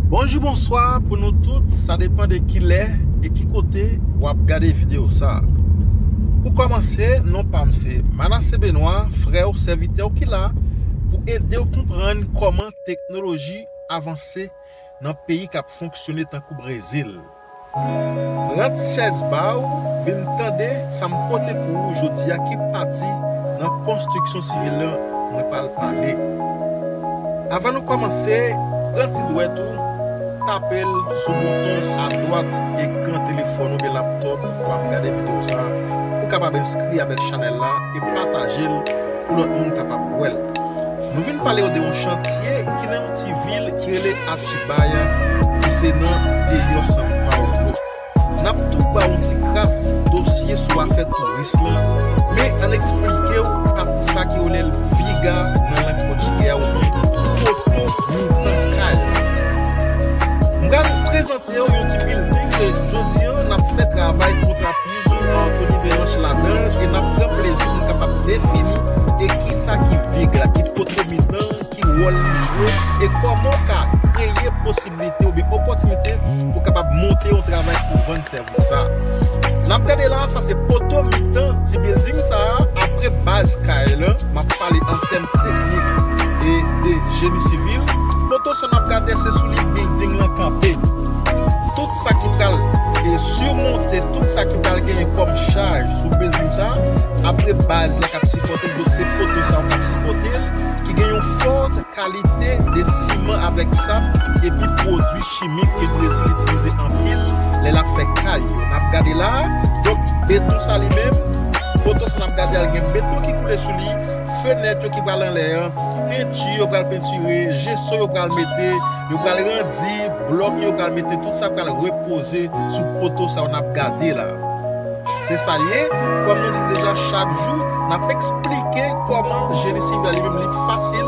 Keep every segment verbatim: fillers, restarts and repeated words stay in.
Bonjou, bonswa pou nou tout, sa depann de kilè e ki kote w ap gade videyo sa a. Pou kòmanse, non pa m se Manassé Benoît, frè w, sèvitè w ki la pou ede w konprann kòman teknoloji avanse nan peyi k ap fonksyone tankou Brezil. Pran ti chèz ba w, vin tande sa m pote pou ou jodi a ki pati nan konstriksyon sivil lan mwen pral pale. Avan nou kòmanse, pran ti dwèt ou, tape l sou bouton adwat ekran telefòn oubyen laptòp w ap gade videyo sa a, pou w kapab enskri avèk chanèl la e pataje l pou lòt moun kapab wè l. Nou vin pale w de yon chantye ki nan yon ti vil ki rele Atibaia, ki se nan deyò São Paulo. N ap tou ba w yon ti kras dosye sou afè touris lan, men ann eksplike w pati sa ki rele l viga nan lang pòtigè a oubyen poto mitan kay. M pral prezante w yon ti bilding ke jodi a n ap fè travay kontra Izo Anthony Velanche ladan l e n ap pran plezi pou n kapab defini e kisa ki viga, ki poto mitan, ki wòl li jwe e kòman w ka kreye posiblite oubyen opòtinite pou w kapab monte yon travay pou vann sèvis sa. N ap gade la, sa se poto mitan ti bilding sa a, apre baz kay lan, m ap pale an tèm teknik e de jeni sivil. Poto sa n ap gade se sou li bilding lan kanpe. Tout sa ki pral e simonte, tout sa ki pral genyen kòm chaj sou bilding sa, apre baz la k ap sipòte l, donk se poto sa yo k ap sipòte l, ki gen yon fòt kalite de siman avèk sab epi pwodui chimik ke Brezil itilize anpil lè l ap fè kay yo. N ap gade la, donk beton sa li menm, poto sa n ap gade a, l gen beton ki koule sou li, fenèt yo ki pral anlè an, penti yo pral pentire, jeso yo pral mete, yo pral randi, blòk yo pral mete, tout sa pral repoze sou poto sa yo n ap gade la. Se sa l ye, kòm nou di l deja, chak jou n ap eksplike kòman jeni sivil la li menm li fasil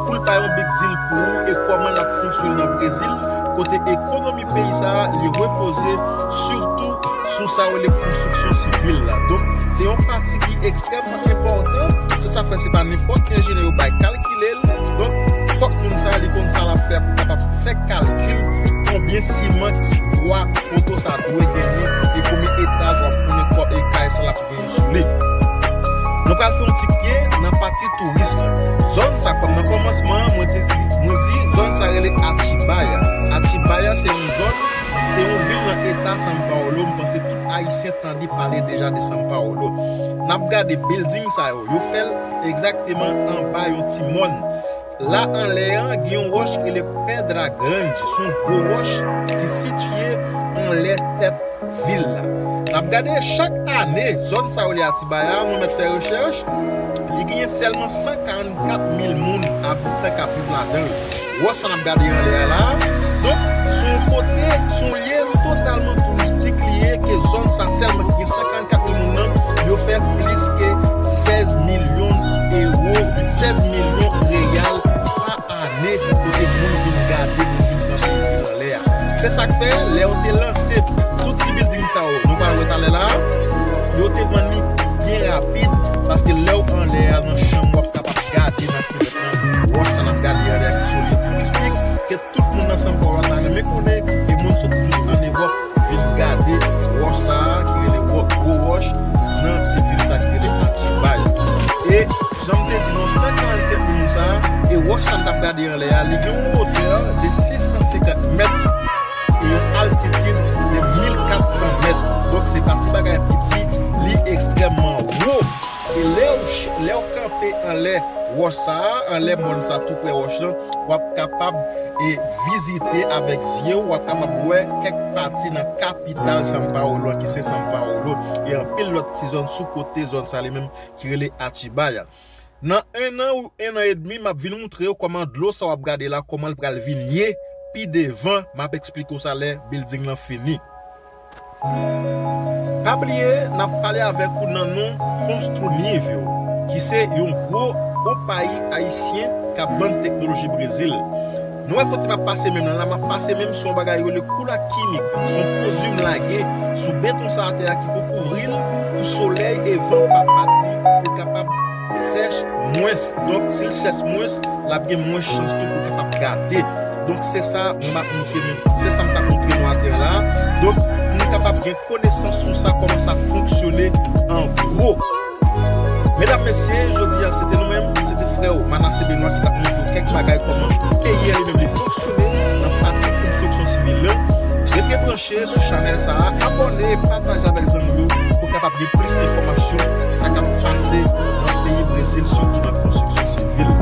pou l bay yon big deal pou ou e kòman l ap fonksyone nan Brezil, kote ekonomi peyi sa a li repoze sitou sou sa yo rele konstriksyon sivil la. Donk, se yon pati ki ekstrèmman enpòtan, se sa k fè se pa nenpòt ki enjenyè yo bay kalkile l. Donk, fòk moun sa a li konn sa l ap fè pou kapab fè kalkil konbyen siman ki pwa poto sa dwe genyen e konbyen etaj w ap konnen kò e kay sa l ap genyen sou li. Nou pral fè yon ti pye nan pati touris la. Zòn sa, kòm nan kòmansman an, mwen te di, mwen di zòn sa rele Atibaia. Atibaia se yon zòn, se yon vil nan eta São Paulo. M panse tout Ayisyen tande pale deja de São Paulo. N ap gade bilding sa yo, yo fè l egzakteman anba yon ti mòn. La anlè an, gen yon wòch ki rele Pedra Grande, se yon gwo wòch ki sitiye anlè tèt vil la. N ap gade chak ane, zòn sa yo rele Atibaia, nou mèt fè rechèch, li genyen sèlman san karannkat mil moun, abitan k ap viv ladan l. Wòch sa n ap gade anlè a la, donk, se yon kote, se yon lye totalman touristik li ye, ke zòn sa sèlman ki gen san karannkat mil moun nan, yo fè plis ke sèz milyon ewo, sèz milyon reyal pa ane, kote moun vin gade, moun vin pran plezi anlè a. Se sa k fè, lè yo te lanse tout ti bilding sa yo, nou pral wè talè la, yo te vann li byen rapid, paske lè w anlè a nan chanm, w ap kapab gade nan fenèt lan, wòch sa n ap gade anlè a ki se yon lye touristik, ke tout moun nan São Paulo ta renmen konnen, e moun sot jis ann Ewòp vin gade wòch sa a ki rele wò-, gwo wòch nan ti vil sa ki rele Atibaia. E jan m te di nou, san karannkat mil moun sa a, e wòch sa n t ap gade anlè a, li gen yon wotè de sis san senkant mèt e yon altitid de mil kat san mèt. Donk, se pa ti bagay piti, li ekstrèmman wo. E lè w ch-, lè w kanpe anlè wòch sa a, anlè mòn sa, tou prè wòch lan, w ap kapab e vizite avèk zye w, w ap kapab wè kèk pati nan kapital São Paulo an, ki se São Paulo, e anpil lòt ti zòn sou kote zòn sa li menm ki rele Atibaia. Nan en an ou en an edmi, m ap vin moutre w kòman dlo sa w ap gade la, kòman l pral vin ye pi devan, m ap eksplike w sa lè bilding lan fini. Pa bliye, n ap pale avèk ou nan non Construnível, ki se yon gwo konpayi ayisyen k ap vann teknoloji Brezil. Nou wè kote m ap pase men m nan la, m ap pase men m sou yon bagay yo rele koula kimik, se yon pwodui m lage sou beton sa atè a ki pou kouvri l, pou solèy e van pa bat li, pou l kapab sèch mwens. Donk, si l sèch mwens, l ap gen mwens chans tou pou l kapab gate. Donk, se sa mwen ap montre nou. Se sa m t ap montre nou atè la. Donk, pou nou kapab gen konesans sou sa, kòman sa fonksyone an gwo. Medam, mesye, jodi a, se te nou menm, se te frè w Manassé Benoît ki t ap montre w kèk bagay kòman peyi a li menm li fonksyone nan pati konstriksyon sivil lan. Rete branche sou chanèl sa a, abòne, pataje avèk zanmi w pou kapab gen plis enfòmasyon sa k ap pase nan peyi Brezil, sitou nan konstriksyon sivil.